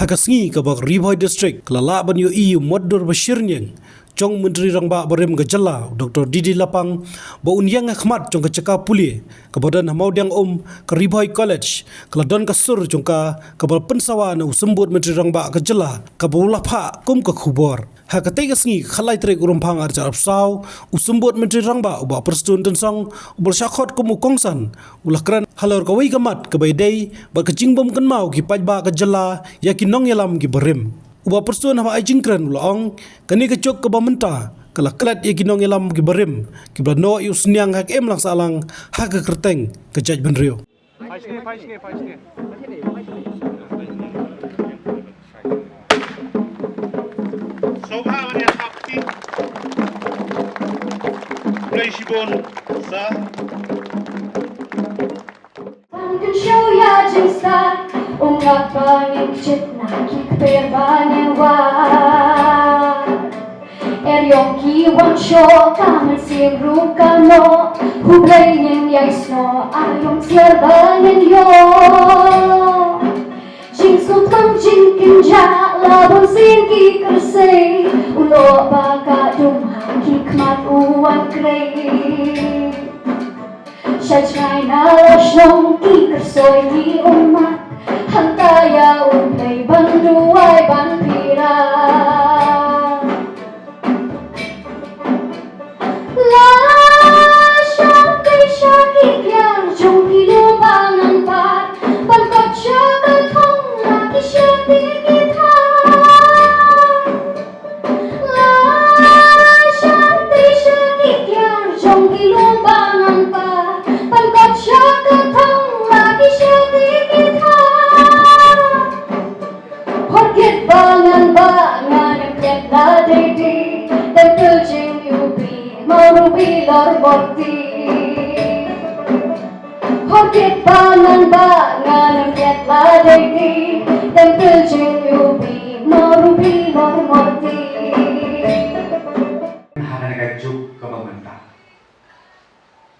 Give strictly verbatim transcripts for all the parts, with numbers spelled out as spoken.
Ha ka sngi kaba ka Ri Bhoi District ka la lah ban ïohi ïa u mot dur ba shyrñiang jong u Myntri Rangbah barim ka jylla, u Doctor D D Lapang, ba un ïeng ha khmat jong ka jaka pule kaba don ha Mawdiangum, ka Ri Bhoi College, ka la don ka sur jong ka kaba la pynsawa na u Symbud Myntri Rangbah ka jylla, kaba u la phah kum ka khubor. Ha katei ka sngi, ka khatlai tarik u Rymphang arhajar arphew saw, u Symbud Myntri Rangbah, u Bah Prestone Tynsong, uba la shah khot kum u kongsan, u la kren halor kawei ka mat kaba ïadei bad ka jingbym kynmaw ki paidbah ka jylla ïa ki nongïalam kiba rim. U Bah Prestone haba ai jingkren u la ong, kane ka juk kaba mynta ka la klet ïa ki nongïalam kiba rim, kiba la noh ïa u synñiang ha ka imlang sahlang ha ka kyrteng ka jaitbynriew. Sngewbha ban ïa thap kti. Khublei shibun, sir. Ban kynshew ïa jingstad, ym lah ban ngin kjit na ki kper ba ngin wad. Er ïong ki wan shoh, ka mynsiem ruh ka noh. Khublei ngin ïai snoh, aïom tiar ba ngin ïoh. Jingsngewthuh jingkynjah la bun sien ki kyrsei, u noh ba ka dum ha ki khmat u wan krei. Sha jngai na la shnong ki kyrsoi ki ummat, hangta ïa U Blei ban duwai ban pyrshah. La shah pyrshah ki kiar jong ki lum ba ngan pat, ban kot sha ka thong la ki shati ki thang. La shah pyrshah ki kiar jong ki lum ba ngan pat, ban kot sha ka thong la ki shati ki thang. Hor kit ba ngan ba ngan ym phet la dei dei, tem pyrjing U Blei ma ruh bilor morti. Hor kit ba ngan ba ngan ym phet la dei dei, tem pyrjing U Blei ma ruh bilor morti. Ha kane ka juk kaba mynta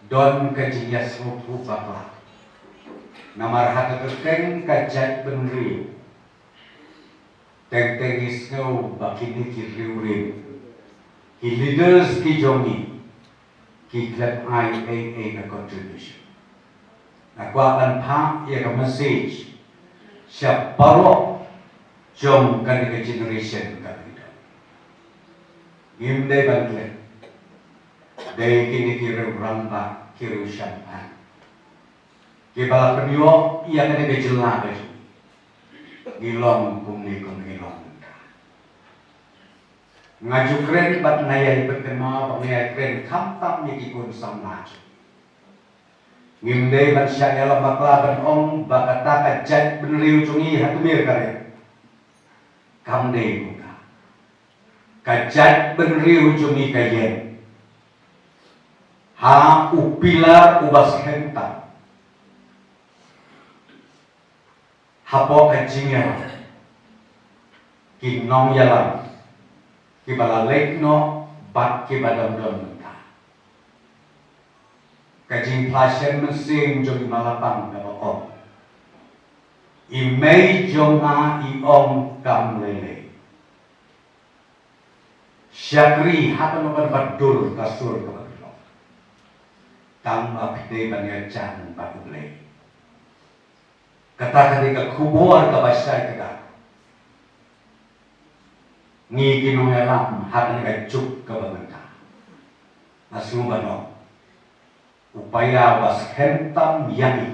don ka jingïasngewthuh bakla. Namar ha ka kyrteng ka jaitbynriew, teng teng ngi sngew ba kine ki riewrim, ki leaders ki jong ngi, ki khlem ai ei ei ka contribution. Nga kwah ban phah ïa ka message sha baroh jong kane ka generation ka phi don. Ngim dei ban klet. Dei kine ki riew rangbah, ki riew shemphang, kiba la pynïoh ïa kane ka jylla ka jong ngi. Ngi long kumne kum ngi long mynta. Nga ju kren bad nga ïai pynkynmaw bad nga ïai kren khamtam ïa ki khun samla jong ngi. Ngim dei ban shah ïalam bakla ban ong ba kata ka jaitbynriew jong ngi ha tmier ka riat. Kam dei kumta. Ka jaitbynriew jong ngi ka ïeng ha u pillar uba skhem tam hapoh ka jingïalam ki nongïalam kiba la leit noh bad kiba dang don mynta. Ka jingphla shen mynsiem jong i Ma Lapang kaba ong, i mei jong nga i ong kam lei lei. Shakri ha kano kano ka dur ka sur kaba phi long, tang ba phi dei ban ïajan bad U Blei. Kata ka dei ka khubor kaba shai kdar. Ngi ki nongïalam ha kane ka juk kaba mynta, nga sngew ba u paia uba skhem tam ïa ngi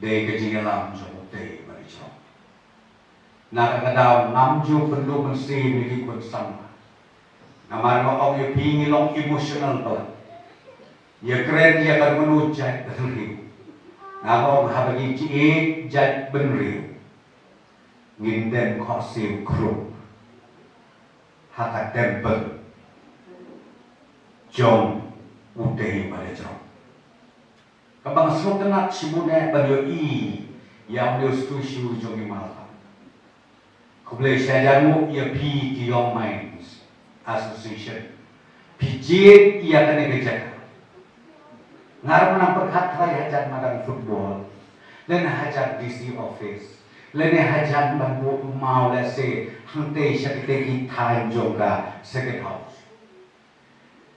dei ka jingïalam jong utei uba dei jong. Na kata ka daw ngam ju pynduh mynsiem ïa ki khun samla, namar nga ong ïa phi ngi long emotional palat. Ïa kren ïa kano kano jaitbynriew, nga ong haba ngi jied jaitbynriew ngin dem khohsiew khrum ha ka temple jong utei uba dei jong. Kaba nga sngewtynnat shibun eh ban ïohi ïa une u statue jong i Ma Lapang. Khublei shibun ïa phi ki Young Minds Association, phi jied ïa kane ka jaka. Nga ruh nga nang pyrkhat trai hajan madan football, lane hajan D C office, Lane hajan ban buh maw lehse hangtei sha kitei ki thaiñ jong ka Circuit House.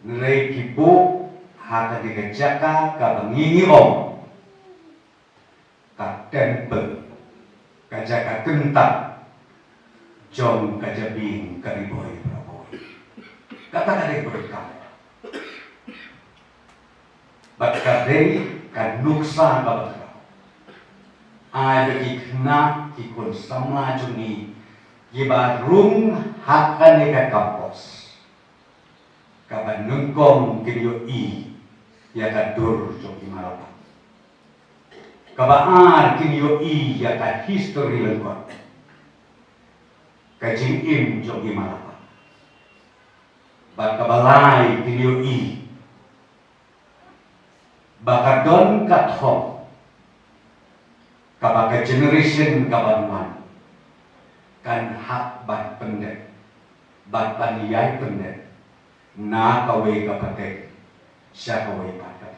Hynrei ki buh ha kane ka jaka kaba ngi ngi ong ka temple, ka jaka kynta jong ka jabieng ka Ri Bhoi Braboi. Kata ka dei ka bynta. Bad ka dei ka nuksa kaba khraw. Ai ba ki khynnah ki khun samla jong ngi kiba rung ha kane ka campus, kaba nyngkong kin ïohi ïa ka dur jong i Malapang. Kaba ar kin ïohi ïa ka history lyngkot ka jingim jong i Malapang. Bad kaba lai kin ïohi ba ka don ka thong kaba ka generation kaban wan kan hap ban pyndep bad ban ïai pyndep na kawei ka pateng sha kawei pat ka